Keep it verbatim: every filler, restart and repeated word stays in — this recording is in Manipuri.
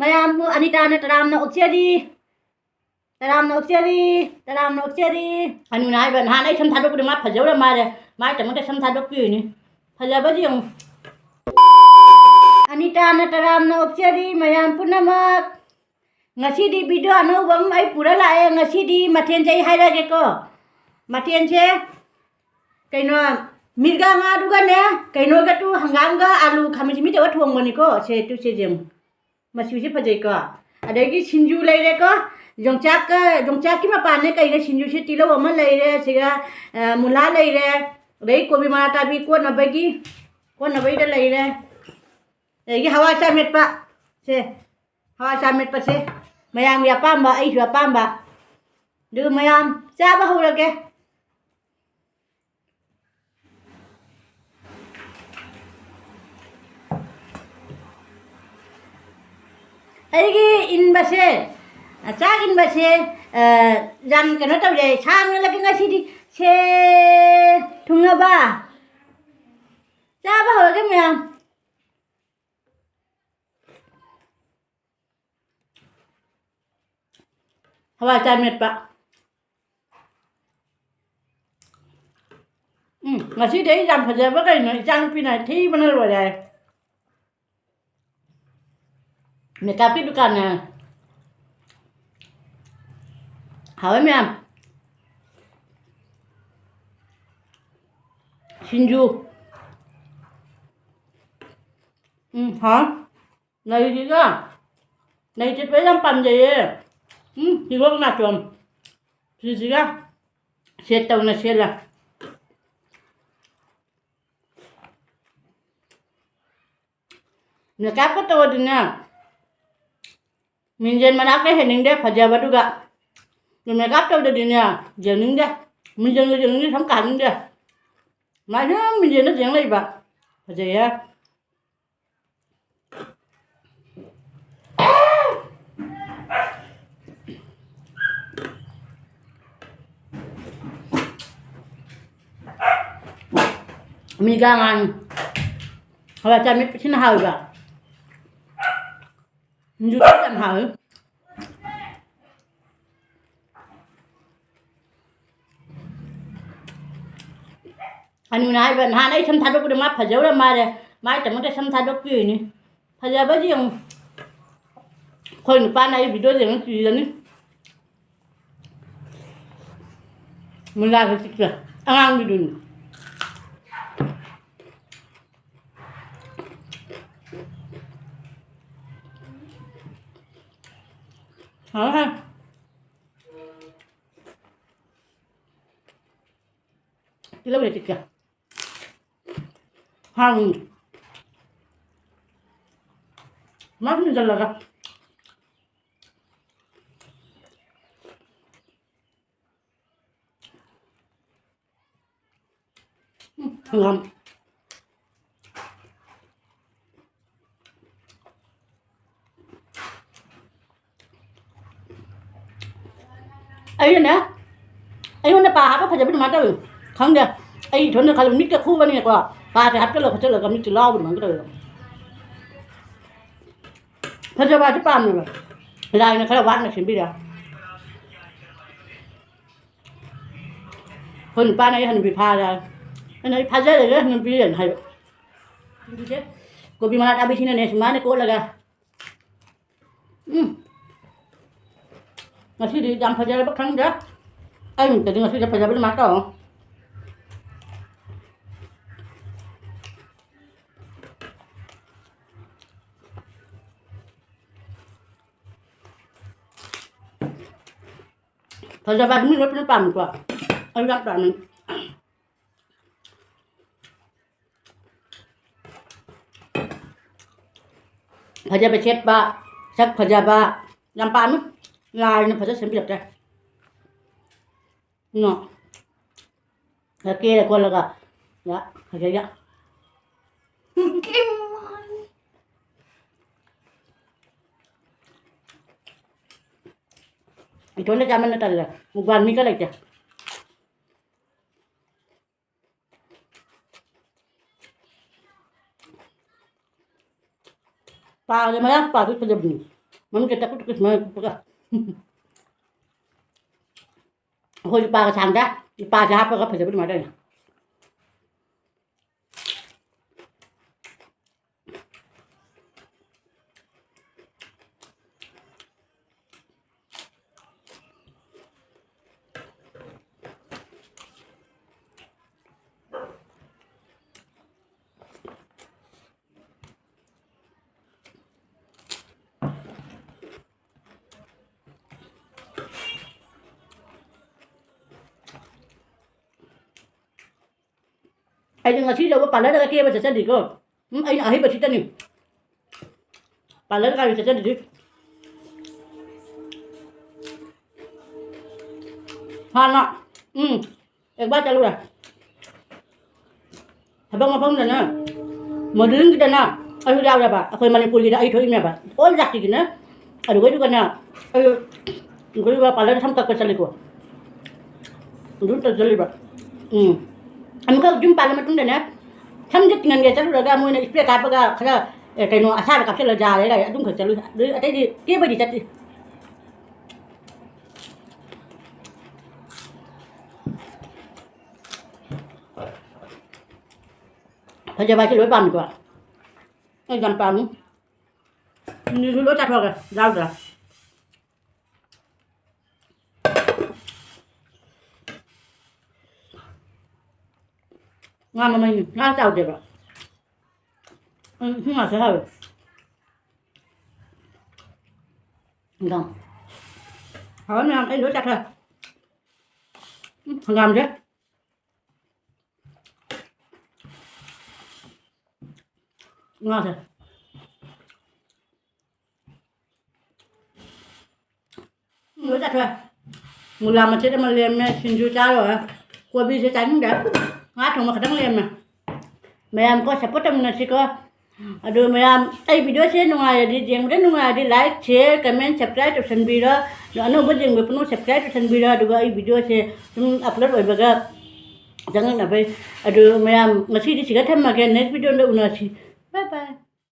ꯃꯌꯥꯝꯕꯨ ꯑꯅꯤꯇꯥꯅ ꯇꯔꯥꯝꯅ ꯑꯣꯛꯆꯔꯤ꯫ ꯇꯔꯥꯝꯅ ꯑꯣꯛꯆꯔꯤ꯫ ꯇꯔꯥꯝꯅ ꯑꯣꯛꯆꯔꯤ꯫ ꯑꯅꯨꯅ ꯍꯥꯏꯕ, ꯅꯍꯥꯟ ꯑꯩ ꯁꯝ ꯊꯥꯗꯣꯛꯄꯗ ꯃꯥ ꯐꯖꯧꯔ ꯃꯥꯜꯂꯦ꯫ ꯃꯥꯏ ꯇꯃꯛꯇ ꯁꯝ ꯊꯥꯗꯣꯛꯄꯤꯔꯤꯅꯤ꯫ ꯐꯖꯕꯗꯤ ꯌꯦꯡꯉꯨ꯫ ꯑꯅꯤꯇꯥꯅ ꯇꯔꯥꯝꯅ ꯑꯣꯛꯆꯔꯤ ꯃꯌꯥꯝ ꯄꯨꯝꯅꯃꯛ꯫ ꯉꯁꯤꯗꯤ video ꯑꯅꯧꯕ ꯑꯃ ꯑꯩ ꯄꯨꯔ ꯂꯥꯛꯑꯦ꯫ ꯉꯁꯤꯗꯤ ꯃꯊꯦꯜꯁꯦ ꯑꯩ ꯍꯥꯏꯔꯛꯑꯒꯦꯀꯣ꯫ ꯃꯊꯦꯜꯁꯦ ꯀꯩꯅꯣ, ꯃꯤꯔꯒꯥ ꯉꯥꯗꯨꯒꯅꯦ, ꯀꯩꯅꯣꯒꯗꯨ, ꯍꯪꯒꯥꯝꯒ ꯑꯥꯂꯨ ꯈꯥꯃꯦꯟ ꯑꯁꯤꯟꯕꯤ ꯇꯧꯔ ꯊꯣꯡꯕꯅꯤꯀꯣ꯫ ꯁꯦ, ꯇꯨ, ꯁꯦ, ꯌꯦꯡꯉꯨ꯫ ꯃꯆꯨꯁꯦ ꯐꯖꯩꯀꯣ꯫ ꯑꯗꯒꯤ ꯁꯤꯡꯖꯨ ꯂꯩꯔꯦꯀꯣ꯫ ꯌꯣꯡꯆꯥꯛꯀ, ꯌꯣꯡꯆꯥꯛꯀꯤ ꯃꯄꯥꯟꯅꯦ ꯀꯩꯅꯦ ꯁꯤꯡꯖꯨꯁꯦ, ꯇꯤꯜꯍꯧ ꯑꯃ ꯂꯩꯔꯦ, ꯁꯤꯒ, ꯑ, ꯃꯨꯂꯥ ꯂꯩꯔꯦ, ꯑꯗꯩ ꯀꯣꯕꯤ ꯃꯅꯥ ꯇꯥꯕꯤ ꯀꯣꯠꯅꯕꯒꯤ, ꯀꯣꯠꯅꯕꯒꯤꯗ ꯂꯩꯔꯦ꯫ ꯑꯗꯒꯤ ꯍꯋꯥꯏ ꯆꯥꯃꯦꯠꯄ꯫ ꯁꯦ, ꯍꯋꯥꯏ ꯆꯥꯃꯦꯠꯄꯁꯦ ꯃꯌꯥꯝꯒꯤ ꯑꯄꯥꯝꯕ, ꯑꯩꯁꯨ ꯑꯄꯥꯝꯕ꯫ ꯑꯗꯨꯒ ꯃꯌꯥꯝ ꯆꯥꯕ ꯍꯧꯔꯒꯦ꯫ ꯑꯩꯒꯤ ꯏꯟꯕꯁꯦ, ꯆꯥꯛ ꯏꯟꯕꯁꯦ, ꯑ, ꯌꯥꯝ ꯀꯩꯅꯣ ꯇꯧꯔꯦ, ꯁꯥꯡꯅ ꯂꯒꯦ ꯉꯁꯤꯗꯤ꯫ ꯁꯦ, ꯊꯨꯡꯉꯕ? ꯆꯥꯕ ꯍꯧꯔꯒꯦ ꯃꯌꯥꯝ꯫ ꯍꯋꯥꯏ ꯆꯥꯃꯦꯠꯄ꯫ ꯎꯝ, ꯉꯁꯤꯗꯤ ꯑꯩ ꯌꯥꯝ ꯐꯖꯕ ꯀꯩꯅꯣ, ꯏꯆꯥꯅꯨꯄꯤꯅ ꯊꯤꯕꯅ ꯂꯣꯏꯔꯦ ꯍꯥꯏ꯫ ꯃꯦꯀꯞꯀꯤ ꯗꯨꯀꯥꯟꯅꯦ꯫ ꯍꯥꯎꯋꯦ ꯃꯌꯥꯝ꯫ ꯁꯤꯡꯖꯨ꯫ ꯎꯝ, ꯍꯥꯎ꯫ ꯂꯩꯁꯤꯒ, ꯂꯩꯁꯦ ꯂꯣꯏ ꯌꯥꯝ ꯄꯥꯝꯖꯩꯌꯦ꯫ ꯎꯝ, ꯍꯤꯒꯣꯛ ꯅꯥꯆꯣꯝ꯫ ꯁꯤꯁꯤꯒ set ꯇꯧꯅ ꯁꯦꯠꯂ꯫ ꯃꯦꯀꯞꯀ ꯇꯧꯔꯗꯤꯅꯦ, ꯃꯤꯡꯖꯦꯜ ꯃꯅꯥꯛꯇ ꯍꯦꯟꯅꯤꯡꯗꯦ ꯐꯖꯕꯗꯨꯒ꯫ ꯑꯗꯨ ꯃꯦꯀꯞ ꯇꯧꯗꯗꯤꯅꯦ, ꯌꯦꯡꯅꯤꯡꯗꯦ꯫ ꯃꯤꯡꯖꯦꯜꯒ ꯌꯦꯡꯅꯤꯡꯗꯦ, ꯁꯝ ꯀꯥꯅꯤꯡꯗꯦ꯫ ꯃꯥꯏ ꯁꯨꯝ ꯃꯤꯡꯖꯦꯜꯗ ꯌꯦꯡ ꯂꯩꯕ꯫ ꯐꯖꯩꯌꯦ꯫ ꯃꯤꯒꯥ ꯉꯥꯅꯨ꯫ ꯍꯋꯥꯏ ꯆꯥꯃꯦꯠ ꯁꯤꯅ ꯍꯥꯎꯋꯦꯕ꯫ ꯁꯤꯡꯖꯨꯗꯨꯗꯤ ꯌꯥꯝ ꯍꯥꯎꯋꯤ꯫ ꯑꯅꯨꯅ ꯍꯥꯏꯕ, ꯅꯍꯥꯟ ꯑꯩ ꯁꯝ ꯊꯥꯗꯣꯛꯄꯗ ꯃꯥ ꯐꯖꯧꯔ ꯃꯥꯜꯂꯦ, ꯃꯥꯏ ꯇꯃꯛꯇ ꯁꯝ ꯊꯥꯗꯣꯛꯄꯤꯔꯤꯅꯤ꯫ ꯐꯖꯕꯗꯤ ꯌꯦꯡꯉꯨ꯫ ꯑꯩꯈꯣꯏ ꯅꯨꯄꯥꯅ ꯑꯩ ꯚꯤꯗꯤꯑꯣ ꯌꯦꯡꯉ ꯆꯤꯔꯅꯤ꯫ ꯃꯨꯂꯥꯁꯨ ꯆꯤꯛꯇ꯭ꯔꯦ, ꯑꯉꯥꯡꯕꯤꯗꯨꯅꯤ꯫ ꯍꯥꯎꯋꯦ, ꯍꯥꯎꯋꯦ꯫ ꯇꯤꯜꯍꯧ ꯂꯩꯇꯦ꯫ ꯍꯥꯎꯅꯤ꯫ ꯃꯥ ꯁꯨꯝ ꯆꯜꯂꯒ꯫ ꯎꯝ, ꯍꯪꯒꯥꯝ꯫ ꯑꯩꯅꯅꯦ, ꯑꯩꯉꯣꯟꯗ ꯄꯥ ꯍꯥꯞꯄ ꯐꯖꯕ ꯑꯗꯨꯃꯥꯏꯅ ꯇꯧꯋꯤ꯫ ꯈꯪꯗꯦ, ꯑꯩ ꯏꯊꯣꯟꯗ ꯈꯜꯂꯦ, ꯃꯤꯠꯀ ꯈꯨꯕꯅꯤꯅꯀꯣ, ꯄꯥꯁꯦ ꯍꯥꯞꯆꯜꯂ ꯈꯣꯠꯆꯜꯂꯒ ꯃꯤꯠꯁꯦ ꯂꯥꯎꯕ ꯑꯗꯨꯃꯥꯏꯅ ꯇꯧꯋꯦꯕ꯫ ꯐꯖꯕ ꯍꯥꯏꯁꯦ ꯄꯥꯝꯃꯦꯕ꯫ ꯂꯥꯏꯅ ꯈꯔ ꯋꯥꯠꯅ ꯁꯦꯝꯕꯤꯔꯦ꯫ ꯑꯩꯈꯣꯏ ꯅꯨꯄꯥꯅ ꯑꯩ ꯍꯅꯨꯕꯤ ꯐꯥꯔꯦ ꯍꯥꯏ꯫ ꯑꯩꯅ ꯑꯩ ꯐꯥꯖꯔꯒꯦ ꯍꯅꯨꯕꯤꯅ ꯍꯥꯏꯕ꯫ ꯑꯗꯨꯗꯤ ꯀꯣꯕꯤ ꯃꯅꯥ ꯑꯀꯥꯕꯤꯁꯤꯅꯅꯦ ꯁꯨꯃꯥꯏꯅ ꯀꯣꯠꯂꯒ꯫ ꯎꯝ꯫ ꯉꯁꯤꯗꯤ ꯌꯥꯝ ꯐꯖꯔꯕ ꯈꯪꯗ꯭ꯔꯦ꯫ ꯑꯩ ꯅꯨꯃꯤꯠꯇꯗꯤ ꯉꯁꯤꯗꯤ ꯐꯖꯕ ꯑꯗꯨꯃꯥꯏꯅ ꯇꯧꯔꯣ꯫ ꯐꯖꯕ ꯍꯥꯏꯁꯤ ꯃꯤ ꯂꯣꯏ ꯄꯥꯝꯃꯤꯀꯣ꯫ ꯑꯩ ꯌꯥꯝ ꯄꯥꯝꯃꯤ꯫ ꯐꯖꯕ ꯁꯦꯠꯄ, ꯁꯛ ꯐꯖꯕ ꯌꯥꯝ ꯄꯥꯝꯃꯤ꯫ ꯂꯥꯏꯅ ꯐꯖ ꯁꯦꯝꯕꯤꯔꯛꯇ꯭ꯔꯦ꯫ ꯅꯣ꯫ ꯀꯦꯔ ꯈꯣꯠꯂꯒ ꯌꯥ, ꯐꯖꯩꯌꯦ꯫ ꯏꯇꯣꯝꯗ ꯆꯥꯃꯟꯅ ꯇꯜꯂꯦ꯫ ꯃꯨꯛꯕꯥꯡ ꯃꯤꯒ ꯂꯩꯇꯦ꯫ ꯄꯥꯒꯁꯦ ꯃꯌꯥꯝ ꯄꯥꯁꯨ ꯐꯖꯕꯅꯤ꯫ ꯃꯃꯤꯠꯀ ꯇꯛꯀꯨ ꯇꯛꯀꯨ ꯁꯨꯃꯥꯏꯅ ꯀꯨꯞꯄꯒ꯫ ꯑꯩꯈꯣꯏꯁꯨ ꯄꯥꯒ ꯁꯥꯡꯗ, ꯄꯥꯁꯦ ꯍꯥꯞꯄꯒ ꯐꯖꯕ ꯑꯗꯨꯃꯥꯏꯅ ꯇꯧꯔꯦ꯫ ꯑꯩꯗꯤ ꯉꯁꯤ ꯂꯧꯕ ꯄꯥꯔꯂꯔꯗꯒ ꯀꯦꯕ ꯆꯠꯆꯗ꯭ꯔꯤꯀꯣ꯫ ꯎꯝ, ꯑꯩꯅ ꯑꯍꯩꯕꯁꯤꯗꯅꯤ꯫ ꯄꯥꯔꯂꯔ ꯀꯥꯏꯗ ꯆꯠꯆꯗ꯭ꯔꯤ꯫ ꯍꯥꯟꯅ, ꯎꯝ, ꯑꯦꯛꯕꯥꯔ ꯆꯠꯂꯨꯔꯦ꯫ ꯊꯕꯛ ꯃꯐꯝꯗꯅ, ꯃꯣꯗꯦꯂꯤꯡꯒꯤꯗꯅ ꯑꯩꯁꯨ ꯌꯥꯎꯔꯦꯕ꯫ ꯑꯩꯈꯣꯏ ꯃꯅꯤꯄꯨꯔꯒꯤꯗ ꯑꯩ ꯊꯣꯛꯏꯅꯦꯕ꯫ ꯑꯣꯜ ꯖꯥꯇꯤꯒꯤꯅ꯫ ꯑꯗꯨꯒꯩꯗꯨꯒꯅ ꯑꯩ, ꯑꯗꯨꯒ ꯄꯥꯔꯂꯔꯗ ꯁꯝ ꯀꯛꯄ ꯆꯠꯂꯤꯀꯣ꯫ ꯑꯗꯨꯝ ꯇꯧꯁꯜꯂꯤꯕ꯫ ꯎꯝ꯫ ꯑꯃꯨꯛꯀ ꯌꯨꯝ ꯄꯥꯜꯂ ꯃꯇꯨꯡꯗꯅꯦ, ꯁꯝꯁꯦ ꯇꯤꯡꯍꯟꯒꯦ ꯆꯠꯂꯨꯔꯒ ꯃꯣꯏꯅ spray ꯀꯥꯞꯄꯒ ꯈꯔ, ꯑꯦ, ꯀꯩꯅꯣ ꯑꯁꯥꯕ ꯀꯥꯞꯁꯤꯜꯂ ꯌꯥꯔꯦ ꯀꯥꯏ ꯑꯗꯨꯝ ꯈꯛ ꯆꯠꯂꯨꯏ꯫ ꯑꯗꯨ ꯑꯇꯩꯗꯤ ꯀꯦꯕꯗꯤ ꯆꯠꯇꯦ꯫ ꯐꯖꯕ ꯍꯥꯏꯁꯦ ꯂꯣꯏ ꯄꯥꯝꯃꯤꯀꯣ꯫ ꯑꯩ ꯌꯥꯝ ꯄꯥꯝꯃꯤ꯫ ꯁꯤꯡꯖꯨꯁꯨ ꯂꯣꯏ ꯆꯥꯊꯣꯛꯑꯒꯦ, ꯌꯥꯎꯗ꯭ꯔꯦ꯫ ꯉꯥ ꯃꯃꯩꯅꯤ, ꯉꯥ ꯆꯥꯎꯗꯦꯕ꯫ ꯎꯝ, ꯏꯁꯤꯡ ꯉꯥꯛꯇ ꯍꯥꯎꯋꯦ꯫ ꯏꯟꯖꯥꯡ ꯍꯥꯎꯋꯦ ꯃꯌꯥꯝ, ꯑꯩ ꯂꯣꯏ ꯆꯥꯊꯣꯛꯑꯦ꯫ ꯎꯝ, ꯍꯪꯒꯥꯝꯁꯦ꯫ ꯉꯥꯁꯦ꯫ ꯂꯣꯏ ꯆꯥꯊꯣꯛꯑꯦ꯫ ꯃꯨꯂꯥ ꯃꯆꯦꯠ ꯑꯃ ꯂꯦꯝꯃꯦ, ꯁꯤꯡꯖꯨ ꯆꯥꯔꯣꯏ꯫ ꯀꯣꯕꯤꯁꯦ ꯆꯥꯅꯤꯡꯗꯦ꯫ ꯉꯥ ꯊꯣꯡꯕ ꯈꯛꯇꯪ ꯂꯦꯝꯃꯦ꯫ ꯃꯌꯥꯝ ꯀꯣ support ꯇꯧꯃꯤꯟꯅꯁꯤꯀꯣ꯫ ꯑꯗꯨ ꯃꯌꯥꯝ ꯑꯩ video ꯁꯦ ꯅꯨꯡꯉꯥꯏꯔꯗꯤ, ꯌꯦꯡꯕꯗ ꯅꯨꯡꯉꯥꯏꯔꯗꯤ like, share, comment, subscribe ꯇꯧꯁꯟꯕꯤꯔꯣ꯫ ꯑꯗꯣ ꯑꯅꯧꯕ ꯌꯦꯡꯕ ꯄꯨꯝꯅꯃꯛ subscribe ꯇꯧꯁꯟꯕꯤꯔꯣ꯫ ꯑꯗꯨꯒ ꯑꯩ video ꯁꯦ ꯁꯨꯝ upload ꯑꯣꯏꯕꯒ ꯆꯪꯉꯛꯅꯕꯩ꯫ ꯑꯗꯨ ꯃꯌꯥꯝ ꯉꯁꯤꯗꯤ ꯁꯤꯗ ꯊꯝꯃꯒꯦ꯫ Next video ꯗ ꯎꯅꯁꯤ꯫ Bye bye꯫